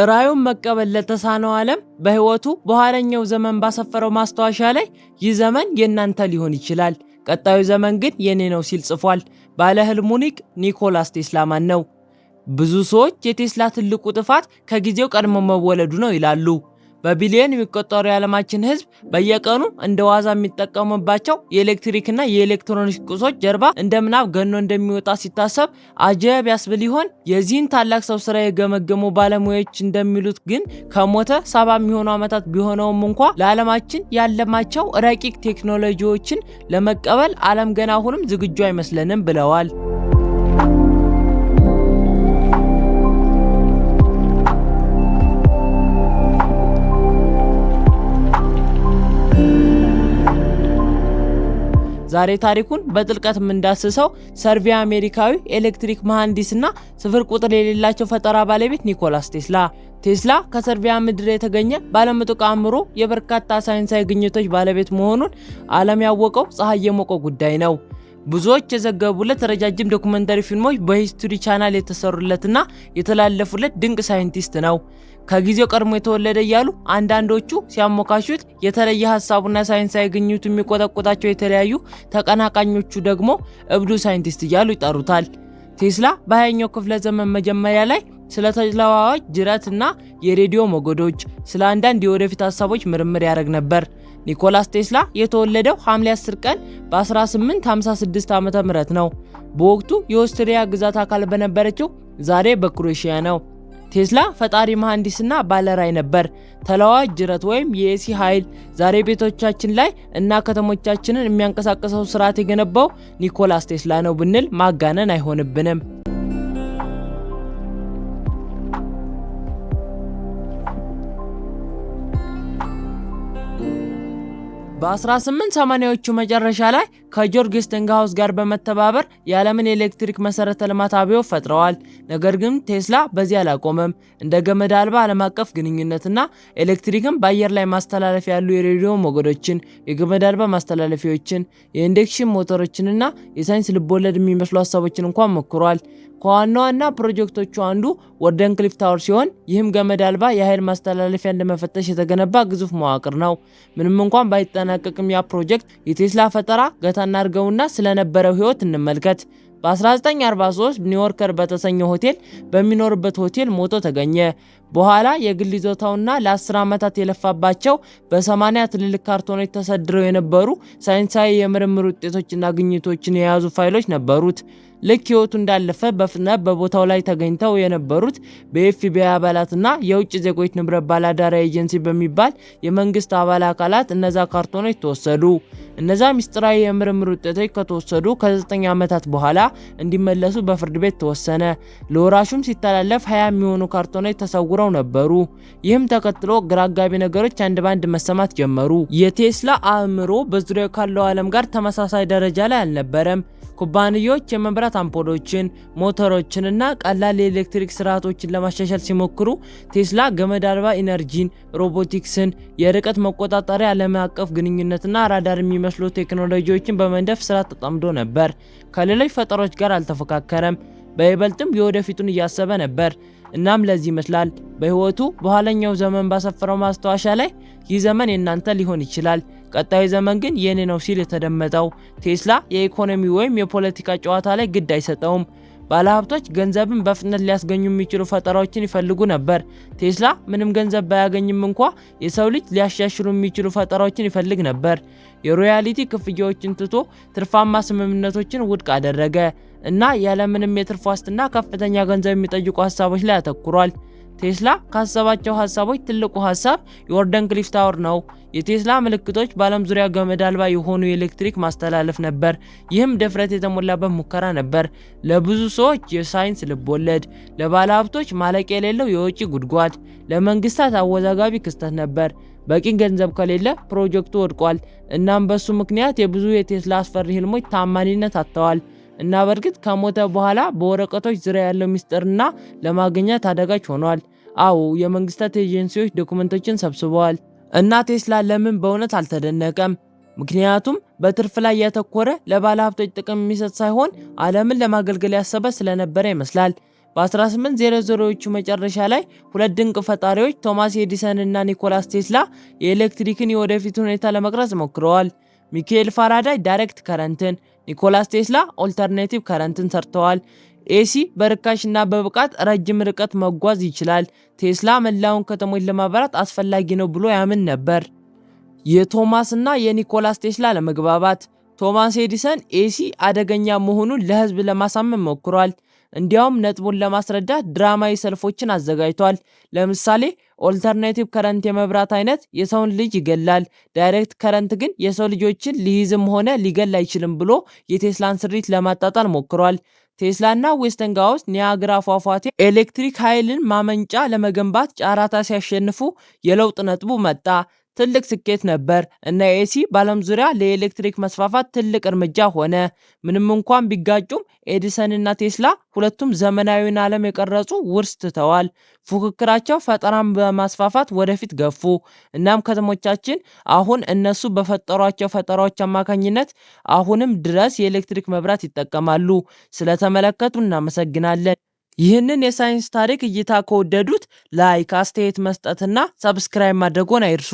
ራእዩን መቀበል ለተሳነው ዓለም በሕይወቱ በኋለኛው ዘመን ባሰፈረው ማስታወሻ ላይ "ይህ ዘመን የእናንተ ሊሆን ይችላል፣ ቀጣዩ ዘመን ግን የኔ ነው" ሲል ጽፏል። ባለ ህልሙ ሊቅ ኒኮላስ ቴስላ ማን ነው? ብዙ ሰዎች የቴስላ ትልቁ ጥፋት ከጊዜው ቀድሞ መወለዱ ነው ይላሉ። በቢሊዮን የሚቆጠሩ የዓለማችን ሕዝብ በየቀኑ እንደ ዋዛ የሚጠቀሙባቸው የኤሌክትሪክና የኤሌክትሮኒክስ ቁሶች ጀርባ እንደ ምናብ ገኖ እንደሚወጣ ሲታሰብ አጀብ ያስብል ይሆን? የዚህን ታላቅ ሰው ስራ የገመገሙ ባለሙያዎች እንደሚሉት ግን ከሞተ 70 የሚሆኑ ዓመታት ቢሆነውም እንኳ ለዓለማችን ያለማቸው ረቂቅ ቴክኖሎጂዎችን ለመቀበል ዓለም ገና አሁንም ዝግጁ አይመስለንም ብለዋል። ዛሬ ታሪኩን በጥልቀት የምንዳስሰው ሰርቢያ አሜሪካዊ ኤሌክትሪክ መሐንዲስና ስፍር ቁጥር የሌላቸው ፈጠራ ባለቤት ኒኮላስ ቴስላ። ቴስላ ከሰርቢያ ምድር የተገኘ ባለምጡቅ አእምሮ፣ የበርካታ ሳይንሳዊ ግኝቶች ባለቤት መሆኑን ዓለም ያወቀው ፀሐይ የሞቀው ጉዳይ ነው። ብዙዎች የዘገቡለት፣ ረጃጅም ዶኩመንተሪ ፊልሞች በ History Channel የተሰሩለትና የተላለፉለት ድንቅ ሳይንቲስት ነው። ከጊዜው ቀድሞ የተወለደ እያሉ አንዳንዶቹ ሲያሞካሹት፣ የተለየ ሀሳቡና ሳይንሳዊ ግኝቱ የሚቆጠቁጣቸው የተለያዩ ተቀናቃኞቹ ደግሞ እብዱ ሳይንቲስት እያሉ ይጠሩታል። ቴስላ በ20ኛው ክፍለ ዘመን መጀመሪያ ላይ ስለ ተለዋዋጭ ጅረት እና የሬዲዮ ሞገዶች፣ ስለ አንዳንድ የወደፊት ሀሳቦች ምርምር ያደርግ ነበር። ኒኮላስ ቴስላ የተወለደው ሐምሌ 10 ቀን በ1856 ዓ.ም ነው። በወቅቱ የኦስትሪያ ግዛት አካል በነበረችው ዛሬ በክሮኤሽያ ነው። ቴስላ ፈጣሪ መሐንዲስና ባለራዕይ ነበር። ተለዋዋጭ ጅረት ወይም የ AC ኃይል ዛሬ ቤቶቻችን ላይ እና ከተሞቻችንን የሚያንቀሳቅሰው ስርዓት የገነባው ኒኮላስ ቴስላ ነው ብንል ማጋነን አይሆንብንም። በ1880ዎቹ መጨረሻ ላይ ከጆርጅ ዌስቲንግሃውስ ጋር በመተባበር የዓለምን የኤሌክትሪክ መሰረተ ልማት አብዮት ፈጥረዋል። ነገር ግን ቴስላ በዚህ አላቆመም። እንደ ገመድ አልባ ዓለም አቀፍ ግንኙነትና ኤሌክትሪክን በአየር ላይ ማስተላለፍ ያሉ የሬዲዮ ሞገዶችን፣ የገመድ አልባ ማስተላለፊያዎችን፣ የ induction ሞተሮችንና የሳይንስ ልቦለድ የሚመስሉ ሀሳቦችን እንኳን ሞክሯል። ከዋና ዋና ፕሮጀክቶቹ አንዱ Wardenclyffe Tower ሲሆን ይህም ገመድ አልባ የኃይል ማስተላለፊያን ለመፈተሽ የተገነባ ግዙፍ መዋቅር ነው። ምንም እንኳን ባይጠናቀቅም ያ ፕሮጀክት የቴስላ ፈጠራ ገታ እናድርገውና ስለነበረው ህይወት እንመልከት። በ1943 ኒውዮርከር በተሰኘ ሆቴል በሚኖርበት ሆቴል ሞቶ ተገኘ። በኋላ የግል ይዞታውና ለ10 ዓመታት የለፋባቸው በ80 ትልልቅ ካርቶኖች ተሰድረው የነበሩ ሳይንሳዊ የምርምር ውጤቶችና ግኝቶችን የያዙ ፋይሎች ነበሩት። ልክ ህይወቱ እንዳለፈ በፍጥነት በቦታው ላይ ተገኝተው የነበሩት በኤፍቢአይ አባላትና የውጭ ዜጎች ንብረት ባላደራ ኤጀንሲ በሚባል የመንግስት አባል አካላት እነዛ ካርቶኖች ተወሰዱ። እነዛ ምስጢራዊ የምርምር ውጤቶች ከተወሰዱ ከ9 ዓመታት በኋላ እንዲመለሱ በፍርድ ቤት ተወሰነ። ለወራሹም ሲተላለፍ 20 የሚሆኑ ካርቶኖች ተሰውረው ነበሩ። ይህም ተከትሎ ግራ አጋቢ ነገሮች አንድ ባንድ መሰማት ጀመሩ። የቴስላ አእምሮ በዙሪያው ካለው ዓለም ጋር ተመሳሳይ ደረጃ ላይ አልነበረም። ኩባንያዎች የመብራት አምፖሎችን፣ ሞተሮችንና ቀላል የኤሌክትሪክ ስርዓቶችን ለማሻሻል ሲሞክሩ ቴስላ ገመድ አልባ ኢነርጂን፣ ሮቦቲክስን፣ የርቀት መቆጣጠሪያ፣ ዓለም አቀፍ ግንኙነትና ራዳር የሚመስሉ ቴክኖሎጂዎችን በመንደፍ ስራ ተጠምዶ ነበር። ከሌሎች ፈጠሮች ጋር አልተፎካከረም። በይበልጥም የወደፊቱን እያሰበ ነበር። እናም ለዚህ ይመስላል በህይወቱ በኋለኛው ዘመን ባሰፈረው ማስታወሻ ላይ "ይህ ዘመን የእናንተ ሊሆን ይችላል፣ ቀጣዩ ዘመን ግን የኔ ነው" ሲል የተደመጠው። ቴስላ የኢኮኖሚ ወይም የፖለቲካ ጨዋታ ላይ ግድ አይሰጠውም። ባለሀብቶች ገንዘብን በፍጥነት ሊያስገኙ የሚችሉ ፈጠራዎችን ይፈልጉ ነበር። ቴስላ ምንም ገንዘብ ባያገኝም እንኳ የሰው ልጅ ሊያሻሽሉ የሚችሉ ፈጠራዎችን ይፈልግ ነበር። የሮያሊቲ ክፍያዎችን ትቶ ትርፋማ ስምምነቶችን ውድቅ አደረገ እና ያለምንም የትርፍ ዋስትና ከፍተኛ ገንዘብ የሚጠይቁ ሀሳቦች ላይ አተኩሯል። ቴስላ ካሰባቸው ሀሳቦች ትልቁ ሀሳብ የ Wardenclyffe Tower ነው። የቴስላ ምልክቶች በዓለም ዙሪያ ገመድ አልባ የሆኑ የኤሌክትሪክ ማስተላለፍ ነበር። ይህም ድፍረት የተሞላበት ሙከራ ነበር። ለብዙ ሰዎች የሳይንስ ልቦለድ፣ ለባለሀብቶች ማለቂያ የሌለው የወጪ ጉድጓድ፣ ለመንግስታት አወዛጋቢ ክስተት ነበር። በቂ ገንዘብ ከሌለ ፕሮጀክቱ ወድቋል። እናም በሱ ምክንያት የብዙ የቴስላ አስፈሪ ህልሞች ታማኒነት አጥተዋል። እና በእርግጥ ከሞተ በኋላ በወረቀቶች ዙሪያ ያለው ሚስጥርና ለማግኘት አዳጋች ሆኗል። አዎ፣ የመንግስታት ኤጀንሲዎች ዶክመንቶችን ሰብስበዋል። እና ቴስላ ለምን በእውነት አልተደነቀም? ምክንያቱም በትርፍ ላይ ያተኮረ፣ ለባለሀብቶች ጥቅም የሚሰጥ ሳይሆን ዓለምን ለማገልገል ያሰበ ስለነበረ ይመስላል። በ1800ዎቹ መጨረሻ ላይ ሁለት ድንቅ ፈጣሪዎች ቶማስ ኤዲሰን እና ኒኮላስ ቴስላ የኤሌክትሪክን የወደፊት ሁኔታ ለመቅረጽ ሞክረዋል። ሚካኤል ፋራዳይ direct current ን፣ ኒኮላስ ቴስላ alternative current ን ሰርተዋል። AC በርካሽና በብቃት ረጅም ርቀት መጓዝ ይችላል። ቴስላ መላውን ከተሞች ለማብራት አስፈላጊ ነው ብሎ ያምን ነበር። የቶማስ እና የኒኮላስ ቴስላ አለመግባባት። ቶማስ ኤዲሰን AC አደገኛ መሆኑን ለህዝብ ለማሳመን ሞክሯል። እንዲያውም ነጥቡን ለማስረዳት ድራማዊ ሰልፎችን አዘጋጅቷል። ለምሳሌ alternative current የመብራት አይነት የሰውን ልጅ ይገላል፣ direct current ግን የሰው ልጆችን ሊይዝም ሆነ ሊገል አይችልም ብሎ የቴስላን ስሪት ለማጣጣል ሞክሯል። ቴስላና ዌስቲንግሃውስ ኒያግራ ፏፏቴ ኤሌክትሪክ ኃይልን ማመንጫ ለመገንባት ጨረታ ሲያሸንፉ የለውጥ ነጥቡ መጣ። ትልቅ ስኬት ነበር እና AC በዓለም ዙሪያ ለኤሌክትሪክ መስፋፋት ትልቅ እርምጃ ሆነ። ምንም እንኳን ቢጋጩም ኤዲሰን እና ቴስላ ሁለቱም ዘመናዊውን ዓለም የቀረጹ ውርስ ትተዋል። ፉክክራቸው ፈጠራን በማስፋፋት ወደፊት ገፉ። እናም ከተሞቻችን አሁን እነሱ በፈጠሯቸው ፈጠራዎች አማካኝነት አሁንም ድረስ የኤሌክትሪክ መብራት ይጠቀማሉ። ስለተመለከቱ እናመሰግናለን። ይህንን የሳይንስ ታሪክ እይታ ከወደዱት like፣ አስተያየት መስጠትና subscribe ማድረጎን አይርሱ።